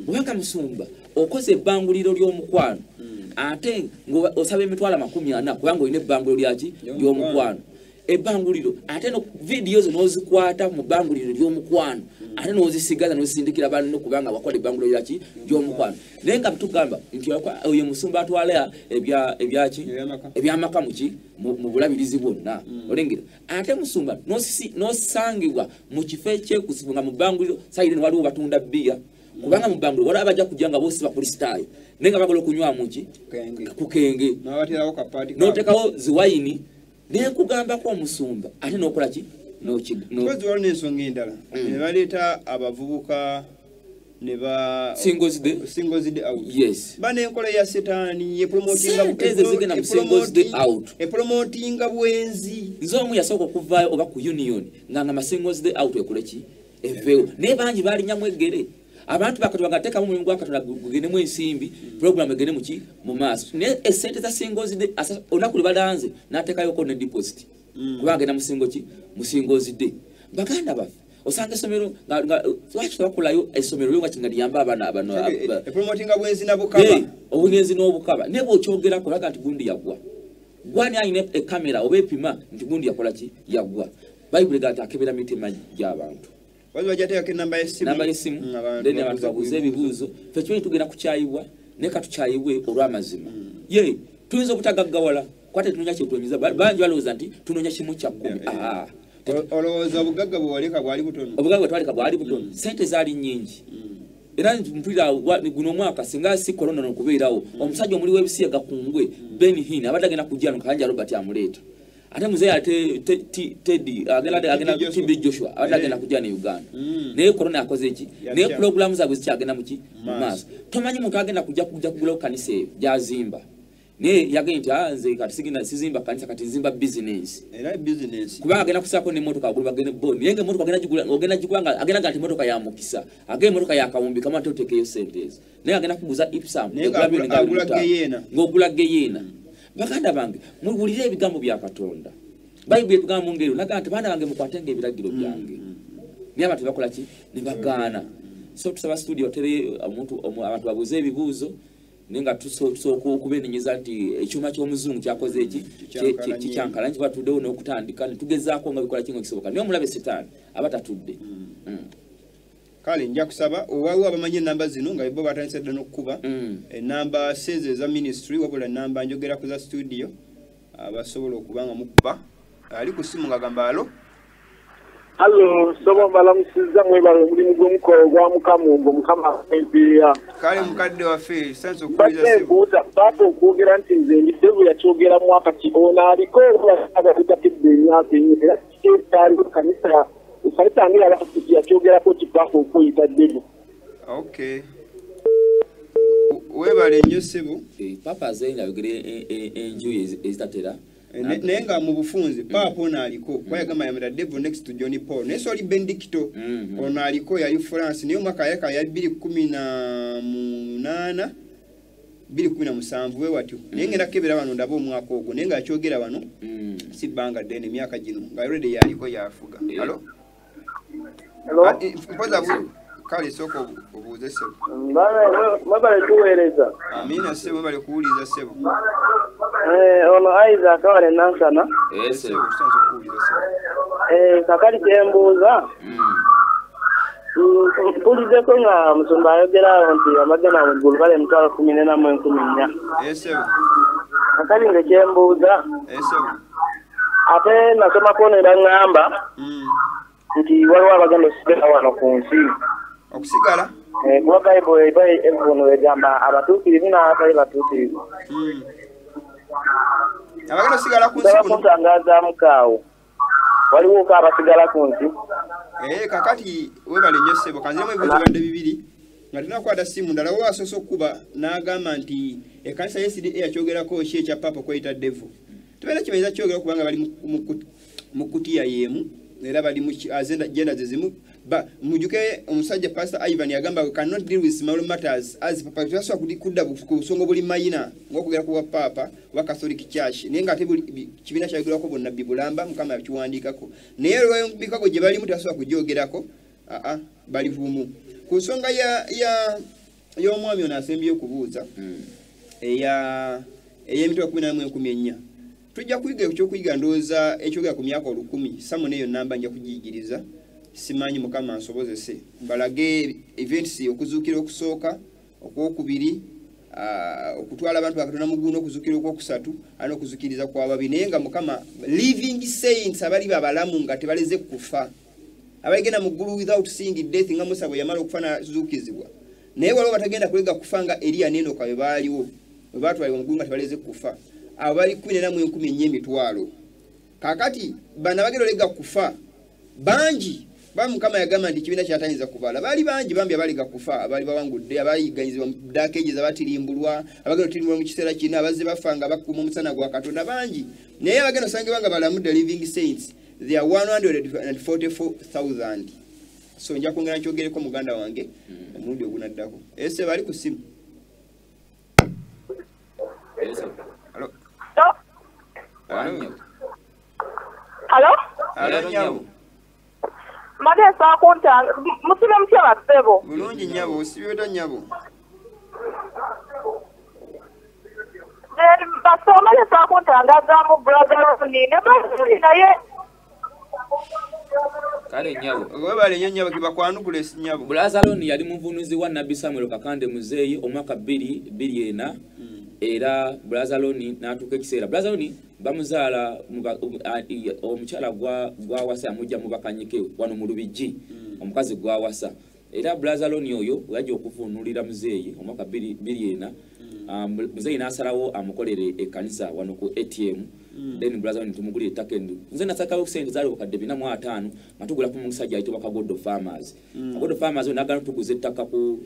Kubanga musumba okoze ebbanguliro ly'omukwano, ate ng'osaba emitwalo 40 kubanga olina ebbanguliro lyaki? Ly'omukwano. Ebbanguliro ate no vidiyo zo n'ozikwata mu bbanguliro ly'omukwano, ate n'ozisigaza n'ozisindikira banno kubanga wakola ebbanguliro lyaki? Ly'omukwano. Naye nga tugamba nti oyo musumba atwala ebyaki? Ebyamaka muki? Mu bulabirizi bwonna. Olengera ate musumba n'osangibwa mu kifo ekyekusifu nga mu bbanguliro sayire waliwo batunda bbiya, kubanga mu bbanguliro waliwo abajja kujja nga boosi bakristaayo naye nga bagala okunywamu ki? Ku kenge, n'oteekawo ziwayini nekugambako omusumba ate n'okola ki? Kozi waliwo n'ensonga endala ne baleeta abavubuka ne ba Singles Day? Singles Day out. Yes. Bana enkola ya Setaani, epromotinga Sente ezo zigenda mu Singles Day out. Epromotinga bwenzi. Nze omu yasooka okuvaayo oba ku union nga nga Singles Day out ekole ki? Eveewo. Naye bangi baalinyamu eggere. Abantu ba Katonda nga teekamu omulimu gwa Katonda gugendemu ensimbi, program egende mu ki? Mu maaso. Naye essente za Singles Day, olunaku lwe balanze n'ateekayoko ne deposit. Kubanga agenda mu singo ki? Mu Singles Day. Baganda baffe, osanga essomero nga lwaki tebakolayo essomero lyo nga liyamba abaana bano, Epromotinga bwenzi na bukaba. Obwenzi n'obukaba. Naye bw'okyogerako olaga nti gundi yagwa. Gwani alina ekamera oba epima nti gundi yakola ki? Yagwa. Bayibuli egamba nti akebera mitima gy'abantu. Wazima jateekako ennamba y'essimu. Namba y'essimu. Abantu Then abantu babuuze babuuze ebibuuzo. Ffe kimanyi tugenda kukyayibwa, naye katukyayibwe olw'amazima. Ye, tuyinza obutagaggawala, kuba tetunoonya kye tunoonya. Bangi balowooza nti tunoonya kimu kya kkumi. Olowooza obugagga bwe waleka bwali butono? Obugagga bwe twaleka bwali butono. Ssente zaali nnyingi. Era mpulira guno omwaka singa si corona n'okubeerawo, omusajja omuli w'ebisiyaga kungwe Benny Hinn abadde agenda kujja no Kayanja Robert amuleeta. Ate muzeeyi ate Teddy agenda TB Joshua abadde agenda kujja ne Uganda. Naye corona akoze ki? Naye programu zaabwe zikyagenda muki? Mu maaso. Tomanyi muntu agenda kujja kugulawo kanisa eyo gy'azimba. Naye yagenda nti nze kati sigenda sizimba kanisa, kati nzimba business. Era business. Kubanga agenda kusaako n'emmotoka agula bagende bo. Naye ng'emmotoka agenda gigula, ogenda gigula nga agenda nga nti emmotoka ya mukisa. Agenda emmotoka ya kawumbi kama ate oteekeyo ssente ezo. Naye agenda kuguza Ipsum. Naye agula geyeena. Ng'ogula geyeena. Baganda bange, muwulire ebigambo bya Katonda. Bayibuli etugamba mu ngeri naga nti baana bange mukwatenga ebiragiro byange. Naye abantu bakola ki? Ne bagaana. So tusaba studio tere omuntu abantu babuuze ebibuuzo. Nenga tusooka okubenenyeza nti ekyuma ky'omuzungu kyakoze eki kikyankalanye kiba tuddewo n'okutandika ne tugezaako nga bikola kingo kisoboka. Naye omulabe Sitaani aba tatudde. Kale nja kusaba waliwo abamanyi ennamba zino nga bo batandise dda n'okukuba ennamba seeze eza ministry, wabula ennamba njogera ku za studio abasobola okuba nga mukuba. Ali ku ssimu ng'agamba alo. Halo, sobo mbalamusizza mwebale omulimu gw'omukola ogwa Mukama ogwo Mukama empiira. Kale mukadde waffe, sansa okuwuliza ssebo. Baata okwogera nti nze ndi devu yakyogera mwaka ki ono aliko abatakidde emyaka ennyo era kyekyaliwo kanisa kanisa ngira yakyogerako kipaka okweyita devu. Okay. Weebale nnyo ssebo. Papa aze ayogere enjuyi ezitatera. Naye nga mu bufunze Papa ono aliko kuba yagamba yamira devil next to John Paul, naye so oli Benedicto ono aliko yali France, naye omwaka yaka yali 2018 2017 we watyo. Naye ngenda kukebera wano ndaba omwaka ogwo, naye nga akyogera wano si bbanga ddene emyaka gino nga already yaliko yafuga. Hello? Hello? Mpoza kale sooka obuuze ssebo. Mwebale tuweereza. Amiina ssebo, mwebale kuwuliriza ssebo. Ono Isaac wale Nansana. Ssebo, tusanze okuwuliriza ssebo. Kakali kyembuuza. Mpuliddeko nga musumba ayogera awo nti abagenda mu ggulu bali 14,400. Ssebo. Kakali nze kyembuuza. Ssebo. Ate nasomako ne baŋŋamba nti waliwo abagenda okusigala wano ku nsi. Okusigala? Kuba Bayibuli eba egamba abatuukirivu n'abatali batuukirivu. Abagenda okusigala ku nsi kuno? Kuntangazaamuko awo. Waliwo ko abasigala ku nsi? Kakati weebale nnyo ssebo, kanziremu ebibuuzo bibadde bibiri. Nga tunnakwata ssimu ndala, wo asoose okukuba n'agamba nti ekkanisa ya SDA yakyogerako ki ekya Papa okweyita devil. Tubeera kibayinza kyogerako kubanga bali mu kutiya y'emu era bali mu agenda ze zimu. Mujjuke omusajja Pastor Ivan yagamba we cannot deal with small matters as Papa. Tebasobola kudda ku busongo buli mayina ng'okwogera ku bwa Papa oba Catholic Church, naye ng'ate kibiina kyayogerwako bonnabbi bulamba Mukama yakiwandiikako, naye olw'emikago gye balimu tebasobola kugyogerako. Bali bumu. Ku nsonga y'omwami ono asembye okubuuza ey'emitwalo 14,400 tujja kuyiga ekyokuyiga ndowooza ekyogera ku myaka 1000. Samu n'eyo namba nja kugiyigiriza, simanyi Mukama nsobozese mbalage events okuzuukira okusooka, okwokubiri, okutwala abantu ba Katonda mu ggulu n'okuzuukira okwokusatu ate n'okuzuukiriza kw'ababi. Naye nga Mukama living saints abali babalamu nga tebaleze kufa, abaligenda mu ggulu without seeing death nga Musa bwe yamala okufa n'azuukizibwa. Naye waliwo batagenda kulega kufa nga Eriya ne Enoka bwe baaliwo, bwe baatwalibwa mu ggulu nga tebaleze kufa, abo bali 14,400. Kaakati bano abagenda olega kufa bangi. Ba Mukama yagamba nti ekibiina kyatayinza kubala. Baali bangi bambi abalega kufa, abaali bawangudde, abayigganyizibwa mu dark ages, abatirimbulwa, abagenda okutirimbulwa mu kiseera kino, abazze bafa nga bakuuma omusana gwa Katonda bangi. Naye abagenda osangibwa nga balamu the living saints, they are 144,000. So nja kwongera nkyogereko muganda wange omulundi ogunaddako. Ese bali ku ssimu. Hello? Hello? Hello, nyabo. Mbadde nsaba kuntanga musibe mutya bassebo? Bulungi nnyabo, osibye otya nnyabo? Bassebo mbadde nsaba kuntangazaamu Brother Ronnie ne Brother naye. Kale nnyabo. Weebale nnyo nnyabo, kibakwanukule nnyabo. Brother Ronnie yali muvunuzi wa Nabbi Samuel Kakande Muzeeyi omwaka 2004 era Brother Ronnie n'atuuka ekiseera. Brother Ronnie bamuzaala omukyala gwawasa yamujja mu Bakanyike wano mu Lubigi, omukazi gwawasa. Era Brazaloni oyo wajja okuvuunulira muzeeyi omwaka 2004, muzeeyi n'asalawo amukolere ekkanisa wano ku ATM. Then Brazaloni tumugulira ettaka endu. Nze nasakawo sente zaali obukadde 450 nga tugula ku musajja ayitibwa Kagodo Farmers. Kagodo Farmers n'agaana tuguza ettaka ku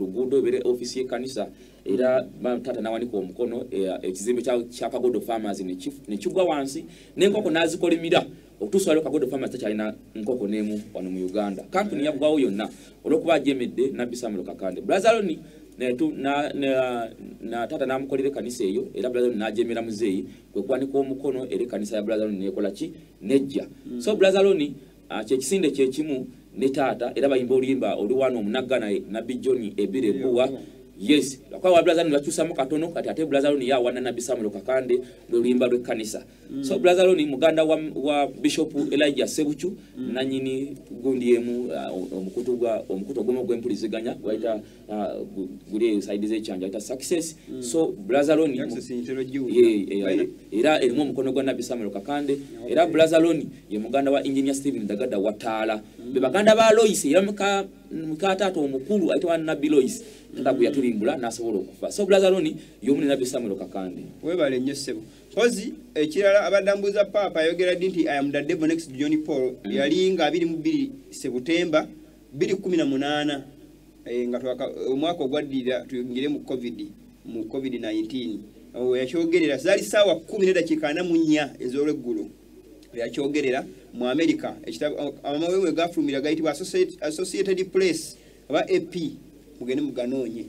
luguudo ebeere ofiisi y'ekkanisa. Era taata n'awanika omukono, ekizimbe kya Kagodo Farmers ne kigwa wansi n'enkoko n'azikolimira. Okutuusa waliwo Kagodo Farmers takyalina nkoko n'emu wano mu Uganda. Kampuni yaggwawo yonna olw'okuba ajemedde Nabbi Samuel Kakande. Brazaloni na taata n'amukolera ekkanisa eyo, era Brazaloni n'ajemera muzeeyi kwe kuwanika omukono, era ekkanisa ya Brazaloni n'ekola ki? Nejja. So Brazaloni kyekisinde kyekimu ne taata, era bayimba oluyimba oluwaana omunagga Nabbi John Ebire Bbuwa. Yes, lwakuba wa Brazaloni bakyusamu katono kati ate Brazaloni yawana Nabbi Samuel Kakande lwe luyimba lw'ekkanisa. So Brazaloni muganda wa Bishop Elijah Sebuchu, nanyini gundi emu, omukutu gwa omukutu ogumu gw'empuliziganya gwayita guli eyo side z'ekyanja ayita Success. So Brazaloni Success ntero giwulira. Era erimu omukono gwa Nabbi Samuel Kakande. Era Brazaloni ye muganda wa Engineer Stephen Dagada Wataala, be baganda ba Lois, era muka taata omukulu ayitibwa Nabbi Lois, taata gwe yatulimbula n'asobola okufa. So Brazaloni y'omu ne Nabbi Samuel Kakande. Webale nnyo ssebo. Mpozi ekirala abadde ambuuza, paapa ayogera ddi nti "I am the devil next to John Paul"? Yali nga 22 Sebutemba 2018, nga omwaka ogwaddirira tuyingire mu COVID, mu COVID-19. Awo yakyogerera zaali saawa 10:44 ez'olweggulo yakyogerera mu America. Ekitabo amawulire gafulumira gayitibwa Associated Press oba AP, mugende muganoonye.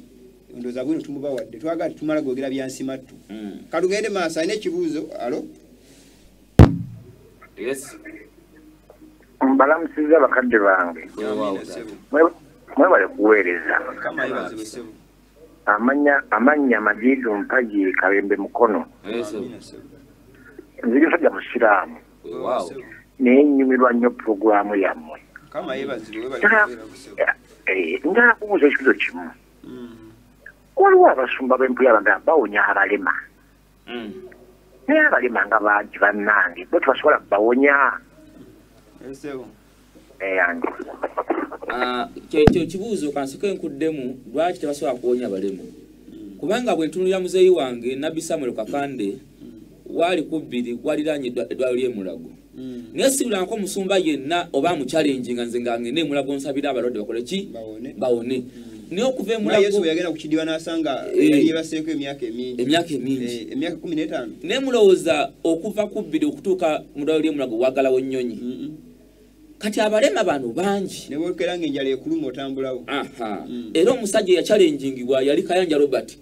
Ndowooza bwino tumubawadde, twagala tumala gwogera byansimattu. Katugende maaso, alina ekibuuzo. Alo? Yes. Mbalamusiza bakadde bange. Weewaawo, Amiina, taata. ssebo. Mwebale kuweereza. Mukama yeebazibwe ssebo. Amannya Majidu Mpagi Kabembe Mukono. Yes, ssebo. Amiina, ssebo. Nziri musajja musiraamu, Weewaawo. naye nnyumirwa nnyo puroguraamu yammwe. Mukama yeebazibwe, webale kubeera ssebo. Njagala kubuuza ekibuuzo kimu. Waliwo abasumba b'empulira bagamba bawonya abalema, naye abalema nga bangi bannange, bo tebasobola kubawonya? Ssebo. Eyange. Kyekyo ekibuuzo kansooke nkuddemu. Lwaki tebasobola kuwonya balema? Kubanga bwe ntunulira muzeeyi wange Nabbi Samuel Kakande, waali ku bbiri waliraanye eddwaliro ly'emulago, naye sibulanko omusumba yenna oba amuchallenginga nze nga ngende emulago nsabira abalwadde bakole ki? Bawone. Bawone. Naye okuva Nga Yesu emulago bwe yagenda ku kidiba n'asanga yali yebaseeko emyaka emingi. Emyaka emingi. Emyaka 15. Naye mulowooza okuva ku bbiri okutuuka mu ddwaliro ly'emulago wagalawo nnyonyi? Kati abalema bano bangi. Ne bwokera ng'enjala ekuluma otambulawo. Aha. Era omusajja eyakyalengingibwa yali Kayanja Robert.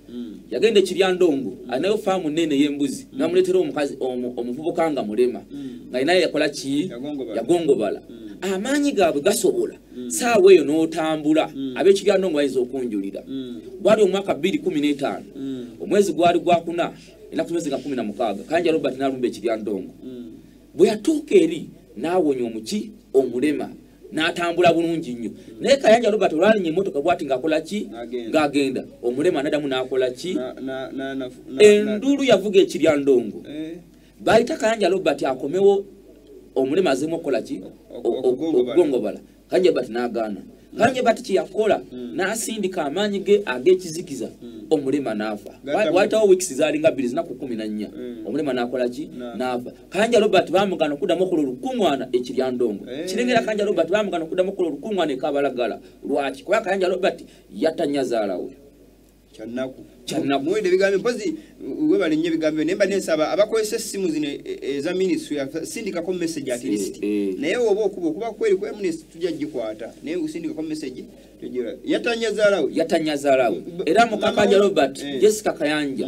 Yagenda ekiryandongo, alinayo faamu nene ey'embuzi, namuleetera omukazi omuvubuka nga mulema, nga alinayo yakola ki? Yagongobala. Yagongobala. Amaanyi gaabwe gasobola saawa eyo n'otambula. Ab'ekiryandongo bayinza okunjulira. Gwali omwaka 2015, omwezi gwali gwakuna, ennaku z'omwezi nga 16, Kayanja Robert n'alumba ekiryandongo. Bwe yatuuka eri n'awonya omuki omulema n'atambula bulungi nnyo. Naye Kayanja Robert olwalinnya emmotoka bwati ng'akola ki? N'agenda. Ng'agenda, omulema n'addamu n'akola ki? Na Enduulu yavuga ekiryandongo. Bayita Kayanja Robert akomewo, omulema azemu okukola ki? Okugongobala. Okugongobala. Kayanja Robert n'agaana. Kayanja Robert kyeyakola, n'asindika amaanyi ge ag'ekizikiza, omulema n'afa. Waayitawo weeks zaalinga 2, zinaku 14, omulema n'akola ki? N'afa. Kayanja Robert baamugana okuddamu okukola olukuŋŋaana ekiryandongo. Kirengera Kayanja Robert baamugana okuddamu okukola olukuŋŋaana e Kabalagala. Lwaki? Kuba Kayanja Robert yatta nnyazaala we. Kyannaku. Kyannaku. Muwulidde ebigambo. Mpozi webale nnyo ebigambo ebyo, naye mba nensaba abakozesa essimu zino eza ministry, sindikako message at least. Naye oba okuba kweri ku ministry tujja gikwata, naye osindikako message tujja. Yatta nnyazaala we. Yatta nnyazaala we. Era muka Kayanja Robert, Jessica Kayanja,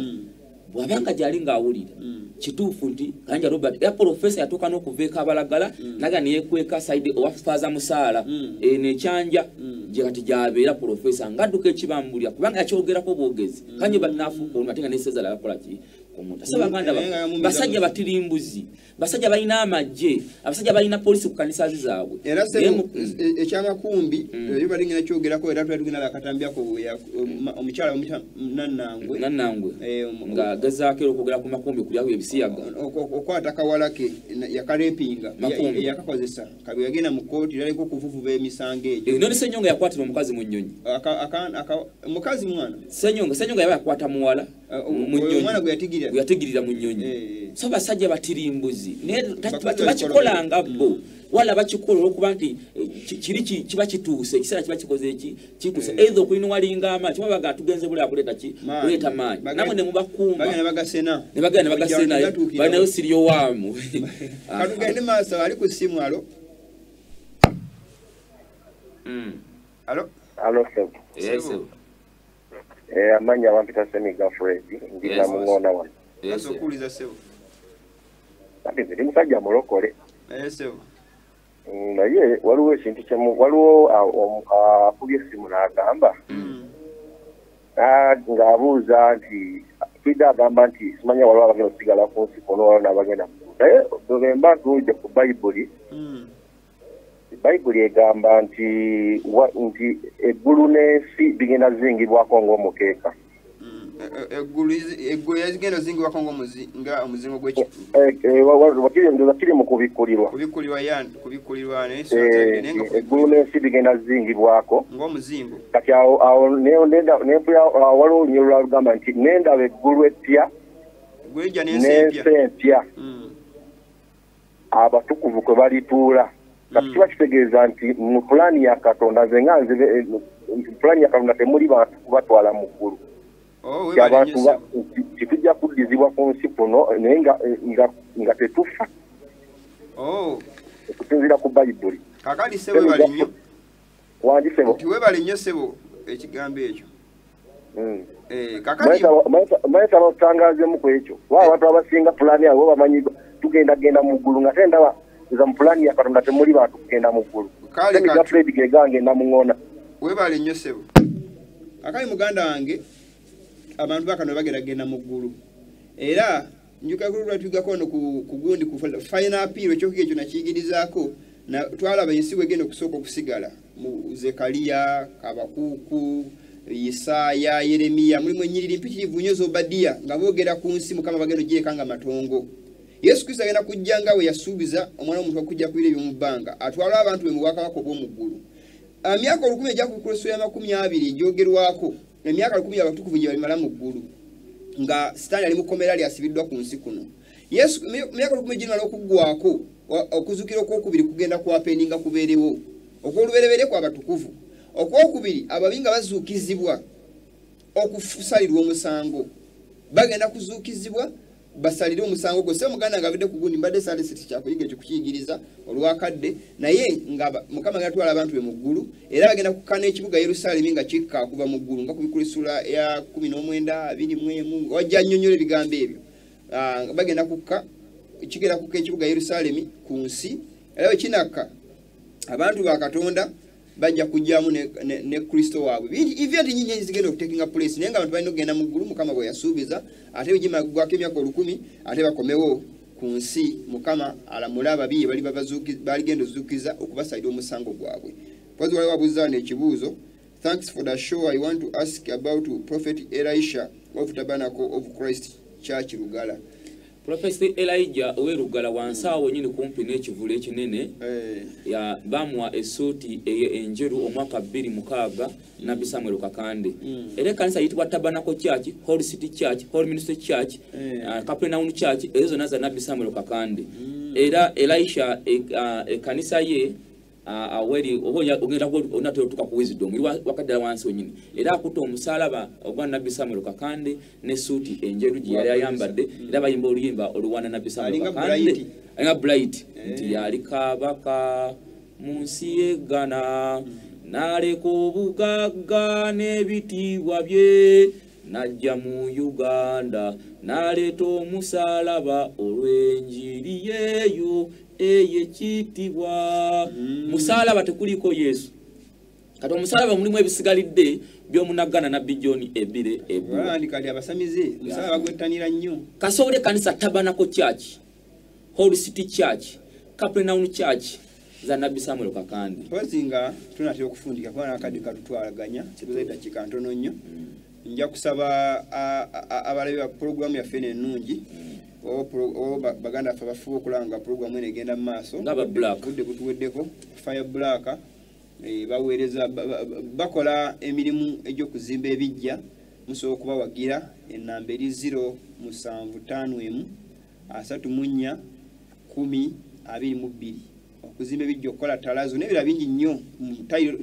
bw'abanga gyali ng'awulira, kituufu nti Kayanja Robert era profesa yatuuka n'okuva e Kabalagala naga neyekweka side owa Faaza Musaala, eno ekyanja gye kati gyabeera profesa, ng'adduka ekibambulya kubanga yakyogerako bwogezi. Kayanja Robert n'afuuka ono ate nga ne Sezala yakola ki? Omuntu so baganda basajja batirimbuzi, basajja balina amagye, abasajja balina polisi ku kanisa zaabwe. Era ekyamakumbi ebyo balingana kyogerako era twatugenda bakatambyako omukyala omuyita Nannangwe nga gezaako era okwogera ku makumbi okulyawo ebisiyaga okwata kawala ke yakarepinga yakakozesa kabi yagenda mu kkooti yaliko okuvuvuba emisango egyo. None Ssenyonga yakwatira omukazi mu nnyonyi. Mukazi mwana Ssenyonga yaba yakwata muwala mu nnyonyi, omwana gwe yatigirira mu nnyonyi. So basajja batirimbuzi naye tebakikolanga bo wala bakikola olwokuba nti kiri kiba kituuse, ekiseera kiba kikoze eki kituuse, either okuyinuwalinga amaanyi kibabaga tugenze buli akuleeta ki kuleeta maanyi namwe ne mubakuuma ne bagasena balinayo siriyowaamu. Katugende maaso, ali ku ssimu. Alo alo alo sebo. Amannya bampita Semiga Fred, ndi Namuŋoona wano. Okuwuliza ssebo. Ndi musajja mulokole. Ssebo. Naye waliwo ekintu kyemu, waliwo akubye essimu n'agamba ng'abuuza nti Frida agamba nti simanya waliwo abagenda okusigala ku nsi kuno waliwo n'abagenda mu ggulu. Naye bwe mba ntunuulidde ku Bayibuli, Bayibuli egamba nti eggulu n'ensi bigenda zingibwako ng'omukeeka. Eggulu yazigenda zingibwako ng'omuzingo gw'ekiri mu kubikkulirwa. Kubikkulirwa eggulu n'ensi bigenda zingibwako ng'omuzingo. Kati awo waliwo olunyiriri lugamba nti nendaba eggulu eppya n'ensi empya abatukuvu kwe balituula. Kati kiba kitegeeza nti mu pulaani ya Katonda, nze nga nze pulaani ya Katonda temuli bantu kubatwala mu ggulu. Abantu titujja kuddizibwa ku nsi kuno naye nga tetufa okusinziira ku Bayibuli. Kakali ssebo webale nnyo. Wangi ssebo. Nti webale nnyo ssebo ekigambo ekyo. Kakali mayesaba otutangaazemu ku ekyo. Kuba abantu abasinga pulaani yabwe bamanyi tugendagenda mu ggulu nga te ndaba nza mu pulaani ya Katonda temuli bantu kugenda mu ggulu. Semiga Fred ge gange Namuŋoona. Webale nnyo ssebo. Kakali muganda wange, abantu bakano bagenda genda mu ggulu. Era njuka kulwa twigako no ku gundi ku final appeal ekyokuyiga ekyo nakiyigirizaako, twalaba ensi wegenda okusooka okusigala mu Zekaliya, Kabakuku, Yesaya, Yeremiya, mulimu ennyiriri mpitirivu nnyo z'Obadiya nga boogera ku nsi Mukama bagenda ogireka nga matongo. Yesu Kristo agenda kujja nga we yasuubiza omwana w'omuntu okujja ku bire eby'omu bbanga atwale abantu be mu bwakabaka obw'omu ggulu. Emyaka 1000 ejja ku Kristo ya 20 egyogerwako, emyaka 1000 abatukuvu gye balimala mu ggulu nga Sitaani ali mu kkomera lyasibiddwa ku nsi kuno. Yesu emyaka 1000 gimala okuggwako, okuzuukira okwokubiri kugenda kwapeninga kubeerewo. Okw'olubereberye kw'abatukuvu, okwokubiri ababi nga bazuukizibwa okusalirwa omusango, bagenda kuzuukizibwa basalire omusango gwo. Ssebo muganda nga avudde ku gundi, mbadde saalisiti kyakuyiga ekyo kukiyigiriza olwakadde, naye nga Mukama agenda kutwala abantu be mu ggulu, era bagenda kukka n'ekibuga Yerusaalemi nga kikka okuva mu ggulu nga kubikula essula ya 19 21 wajja nnyonnyola ebigambo ebyo. Bagenda kukka, kigenda kukka ekibuga Yerusaalemi ku nsi, era bwe kinakka abantu ba Katonda bajja kujjamu ne Kristo waabwe. Event nyingi zigenda okutekinga place, naye nga abantu balina okugenda mu ggulu Mukama bwe yasuubiza, ate bwe gimagwako emyaka 1000 ate bakomewo ku nsi Mukama alamule ababi bali baligenda ozuukiza okubasalira omusango gwabwe. Mpozi waliwo abuuza wano ekibuuzo. Thanks for the show. I want to ask about Prophet Elisha of Tabernacle of Christ Church Lugala. Prophet Elijah ow'e Lugala wansi awo wennyini kumpi n'ekivule ekinene, ya bamuwa essuuti enjeru omwaka 2006 Nabbi Samuel Kakande. Era ekkanisa eyitibwa Tabernacle Church, Holy City Church, Holy Ministry Church, Capernaum Church, ezo zonna za Nabbi Samuel Kakande. Era Elisha ekkanisa ye aweri oba ogenda onatera otuuka ku Wisdom eri wakaddala wansi wennyini, era akutte omusaalaba ogwa Nabbi Samuel Kakande n'essuuti enjeru gye yali ayambadde, era bayimba oluyimba oluwaana Nabbi Samuel Kakande alinga Bright nti yali kabaka mu nsi y'e Ghana, n'aleka obugagga n'ebitiibwa bye, n'ajja mu Uganda n'aleeta omusaalaba olw'enjiri yeeyo ey'ekitiibwa. Musaalaba tekuliko Yesu. Kati omusalaba mulimu ebisigalidde by'omunagana Nabbi John Ebire Ebuwa. Kati abasamize omusalaba gwettanira nnyo. Kasowole kanisa Tabernacle Church, Holy City Church, Capernaum Church za Nabbi Samuel Kakande. Mpozi nga tunatera okufundika kuba n'akadde katutwalaganya kibuza eddakiika ntono nnyo. Nja kusaba abalabi ba pulogulaamu yaffe eno ennungi baganda baffe abafuba okulaba nga pulogulaamu eno egenda mu maaso. Budde butuweddeko. Fire Black baweereza bakola emirimu egy'okuzimba ebijja, musobola okubawagira. Ennamba eri 0751 34 10 22. Okuzimba ebijja, okukola talazo n'ebirala bingi nnyo,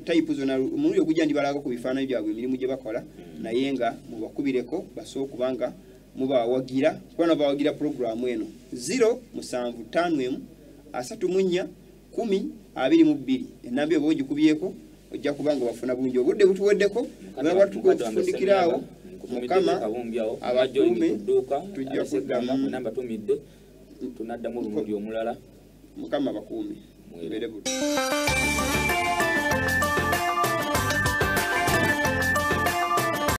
tayipu zonna. Omulundi ogujja ndibalaga ku bifaananyi byabwe emirimu gye bakola, naye nga mubakubireko basobola okuba nga mubawagira, kuba nabawagira pulogulaamu eno. 0751 34 10 22. Ennamba oba ogikubyeko ojja kuba nga bafuna bulungi. Obudde butuweddeko, bwatufundikiraawo. Mukama abakuume, tujja kuddamu tunaddamu olulundi omulala. Mukama abakuume, mubeere bulungi.